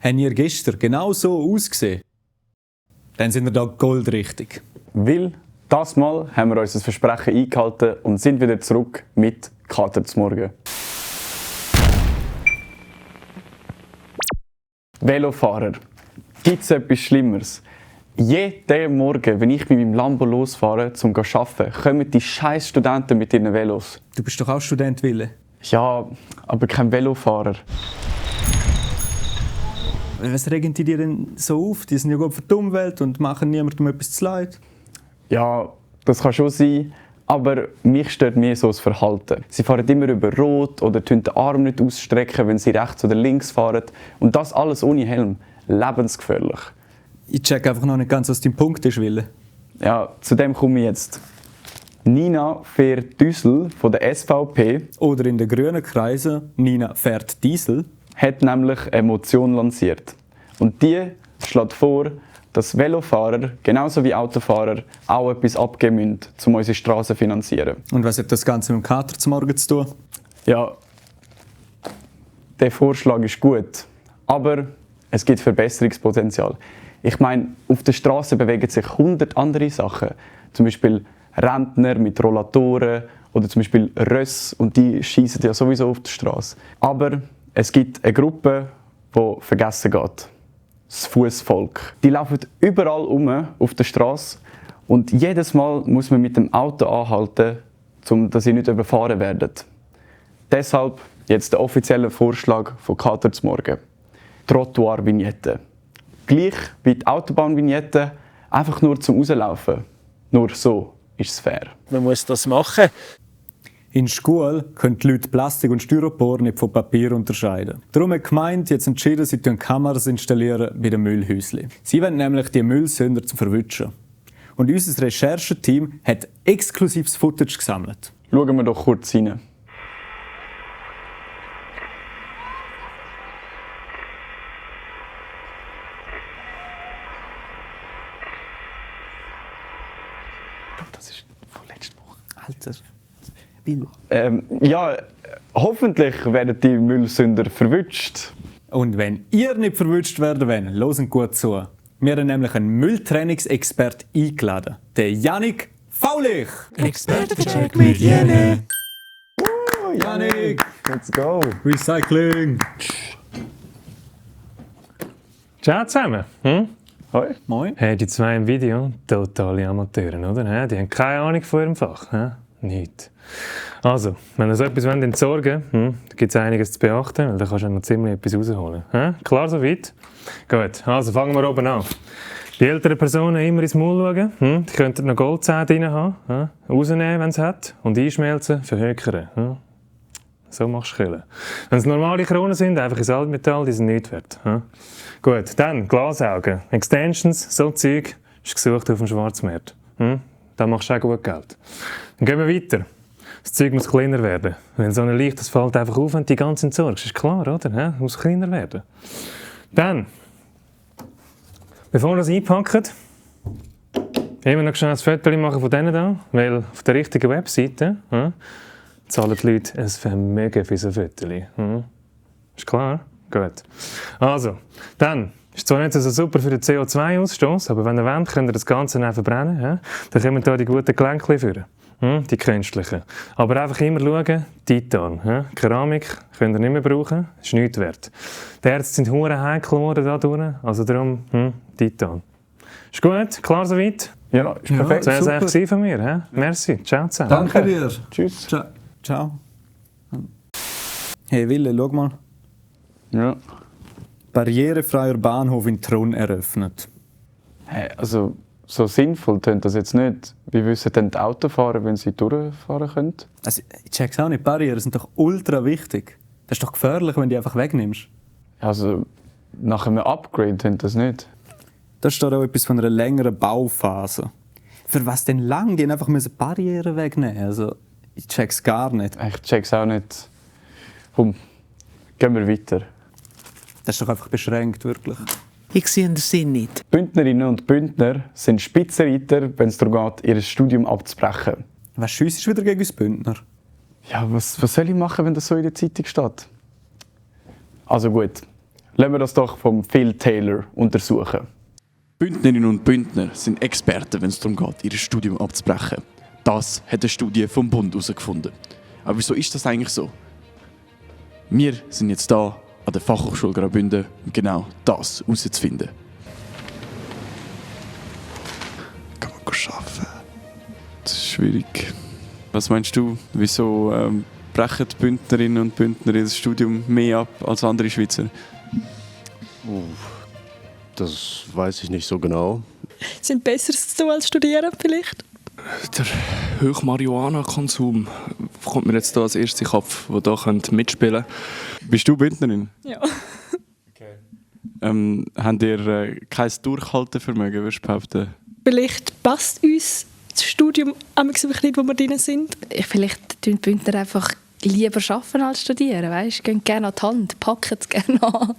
Haben ihr gestern genau so ausgesehen? Dann sind wir da goldrichtig. Weil das Mal haben wir unser Versprechen eingehalten und sind wieder zurück mit Kater zum Morgen. Velofahrer. Gibt es etwas Schlimmeres? Jeden Morgen, wenn ich mit meinem Lambo losfahre, um zu arbeiten, kommen die scheiß Studenten mit ihren Velos. Du bist doch auch Student, Wille. Ja, aber kein Velofahrer. Was regen die dir denn so auf? Die sind ja gut für die Umwelt und machen niemandem etwas zu leid. Ja, das kann schon sein, aber mich stört mehr so das Verhalten. Sie fahren immer über Rot oder den Arm nicht ausstrecken, wenn sie rechts oder links fahren. Und das alles ohne Helm. Lebensgefährlich. Ich check einfach noch nicht ganz, was dein Punkt ist, Wille. Ja, zu dem komme ich jetzt. Nina fährt Düssel von der SVP. Oder in den grünen Kreisen, Nina fährt Diesel. Hat nämlich eine Motion lanciert. Und die schlägt vor, dass Velofahrer genauso wie Autofahrer auch etwas abgeben müssen, um unsere Straßen zu finanzieren. Und was hat das Ganze mit dem Kater zum Morgen zu tun? Ja, der Vorschlag ist gut, aber es gibt Verbesserungspotenzial. Ich meine, auf der Straße bewegen sich 100 andere Sachen. Zum Beispiel Rentner mit Rollatoren oder zum Beispiel Röss, und die schießen ja sowieso auf der Straße. Aber es gibt eine Gruppe, die vergessen geht. Das Fußvolk. Die laufen überall auf der Straße und jedes Mal muss man mit dem Auto anhalten, dass sie nicht überfahren werden. Deshalb jetzt der offizielle Vorschlag von Kater zum Morgen. Trottoir-Vignette. Gleich wie die Autobahn-Vignette, einfach nur zum Rauslaufen. Nur so ist es fair. Man muss das machen. In der Schule können die Leute Plastik und Styropor nicht von Papier unterscheiden. Darum hat die Gemeinde jetzt entschieden, sie Kameras installieren bei den Müllhäuschen. Sie wollen nämlich die Müllsünder zum Verwischen. Und unser Rechercheteam hat exklusives Footage gesammelt. Schauen wir doch kurz rein. Das ist von letzter Woche. Alter. Ja, hoffentlich werden die Müllsünder verwünscht. Und wenn ihr nicht verwünscht werden wollt, hört gut zu. Wir haben nämlich einen Mülltrennungsexpert eingeladen. Den Jannik Faulich. Expertencheck mit Jene. Jannik! Let's go! Recycling! Ciao zusammen. Hoi. Moin. Hey, die zwei im Video, totale Amateure, oder? Die haben keine Ahnung von ihrem Fach. Nicht. Also, wenn ihr so etwas entsorgen wollt, da gibt es einiges zu beachten, weil da kannst du noch ziemlich etwas rausholen. Klar soweit? Gut, also fangen wir oben an. Die älteren Personen immer ins Maul schauen. Die könnten noch Goldzähne drin haben. Rausnehmen, wenn es hat. Und einschmelzen, verhökern. So machst du Killen. Wenn es normale Kronen sind, einfach ins Altmetall, die sind nichts wert. Gut, dann Glasaugen. Extensions, so Zeug, ist gesucht auf dem Schwarzmarkt. Da machst du auch gut Geld. Dann gehen wir weiter. Das Zeug muss kleiner werden. Wenn so ein Licht, das fällt einfach auf, wenn du die ganze entsorgst. Ist klar, oder? Das muss kleiner werden. Dann, bevor wir das einpacken, immer noch schnell ein Foto machen von denen da, weil auf der richtigen Webseite zahlen die Leute ein Vermögen für so ein Foto. Ist klar? Gut. Also, dann ist zwar nicht so super für den CO2-Ausstoß, aber wenn ihr wollt, könnt ihr das Ganze dann verbrennen. Dann kommen da die guten Gelenke führen. Die künstlichen. Aber einfach immer schauen, Titan. Keramik könnt ihr nicht mehr brauchen, ist nichts wert. Die Ärzte sind hure heikel geworden dadurch, also darum Titan. Ist gut, klar soweit? Ja, ist perfekt. Das wäre es eigentlich von mir. Merci, ciao zusammen. Danke dir. Tschüss. Ciao. Hey Wille, schau mal. Ja. Barrierefreier Bahnhof in Tronn eröffnet. Hey, also, so sinnvoll tönt das jetzt nicht. Wie wissen denn die Autofahrer, wenn sie durchfahren können? Also, ich check's auch nicht, Barrieren sind doch ultra wichtig. Das ist doch gefährlich, wenn du die einfach wegnimmst. Also, nach einem Upgrade tönt das nicht. Da steht auch etwas von einer längeren Bauphase. Für was denn lang? Die einfach Barrieren wegnehmen. Also, ich check's gar nicht. Ich check's auch nicht. Komm, gehen wir weiter. Das ist doch einfach beschränkt, wirklich. Ich sehe den Sinn nicht. Bündnerinnen und Bündner sind Spitzenreiter, wenn es darum geht, ihr Studium abzubrechen. Was schiessest du wieder gegen uns Bündner? Ja, was soll ich machen, wenn das so in der Zeitung steht? Also gut, Lassen wir das doch vom Phil Taylor untersuchen. Bündnerinnen und Bündner sind Experten, wenn es darum geht, ihr Studium abzubrechen. Das hat eine Studie vom Bund herausgefunden. Aber wieso ist das eigentlich so? Wir sind jetzt da an der Fachhochschule Graubünden, um genau das herauszufinden. Kann man arbeiten? Das ist schwierig. Was meinst du, wieso brechen die Bündnerinnen und Bündner das Studium mehr ab als andere Schweizer? Das weiß ich nicht so genau. Sind Besseres zu tun als studieren vielleicht? Der hohe Marihuana-Konsum kommt mir jetzt da als erstes in den Kopf, der da mitspielen könnte. Bist du Bündnerin? Ja. Habt ihr kein Durchhaltevermögen, würdest du behaupten? Vielleicht passt uns das Studium ein bisschen, wo wir drin sind. Vielleicht tun die Bündner einfach lieber arbeiten als studieren. Weißt? Gehen gerne an die Hand, packen es gerne an.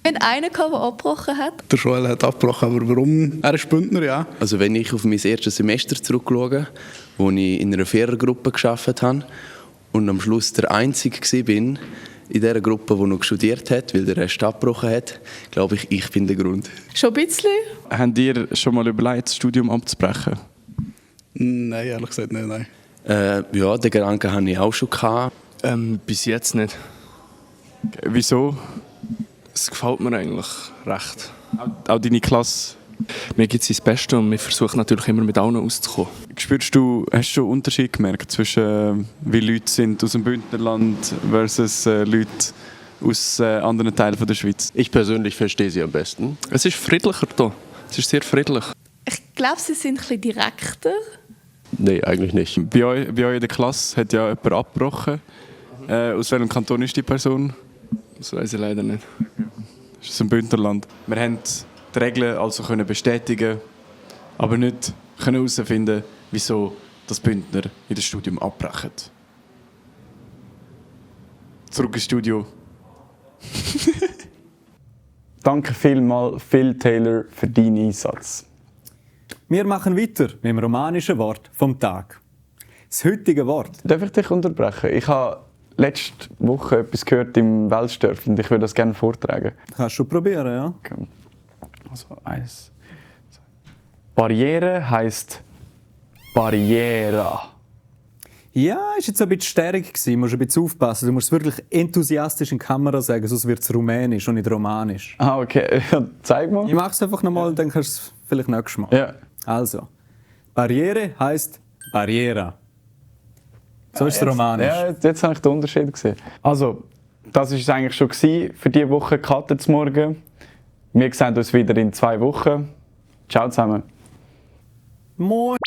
Wir hatten einen, der abgebrochen hat. Der Joel hat abgebrochen, aber warum? Er ist Bündner, ja. Also wenn ich auf mein erstes Semester zurückschaue, wo ich in einer Vierergruppe gearbeitet habe und am Schluss der Einzige war in dieser Gruppe, die noch studiert hat, weil der Rest abgebrochen hat, glaube ich bin der Grund. Schon ein bisschen. Habt ihr schon mal überlegt, das Studium abzubrechen? Nein, ehrlich gesagt nicht, nein. Ja, den Gedanken hatte ich auch schon gehabt. Bis jetzt nicht. Wieso? Es gefällt mir eigentlich recht. Auch deine Klasse? Mir gibt es das Beste und wir versuchen natürlich immer mit allen auszukommen. Hast du einen Unterschied gemerkt zwischen wie Leute sind aus dem Bündnerland versus Leute aus anderen Teilen der Schweiz? Ich persönlich verstehe sie am besten. Es ist friedlicher hier. Es ist sehr friedlich. Ich glaube, sie sind ein bisschen direkter. Nee, eigentlich nicht. Bei euch in der Klasse hat ja jemand abgebrochen. Aus welchem Kanton ist die Person? Das weiß ich leider nicht. Das ist aus dem Bündnerland. Wir haben die Regeln also können bestätigen, aber nicht herausfinden, wieso das Bündner in das Studium abbrechen. Zurück ins Studio. Danke vielmals, Phil Taylor, für deinen Einsatz. Wir machen weiter mit dem romanischen Wort vom Tag. Das heutige Wort. Darf ich dich unterbrechen? Ich habe letzte Woche etwas gehört im Weltstörf und ich würde das gerne vortragen. Kannst du probieren, ja? Okay. Also eins. Barriere heisst Barriera. Ja, ist jetzt ein bisschen stärker gewesen. Du musst ein bisschen aufpassen. Du musst es wirklich enthusiastisch in die Kamera sagen, sonst wird es rumänisch und nicht romanisch. Ah, okay. Zeig mal. Ich mache es einfach nochmal und dann kannst du es vielleicht nächstes Mal. Ja. Also, Barriere heisst Barriera. So ist es romanisch. Ja, jetzt habe ich den Unterschied gesehen. Also, das war es eigentlich schon für diese Woche Kater zum Morgen. Wir sehen uns wieder in 2 Wochen. Ciao zusammen. Moin.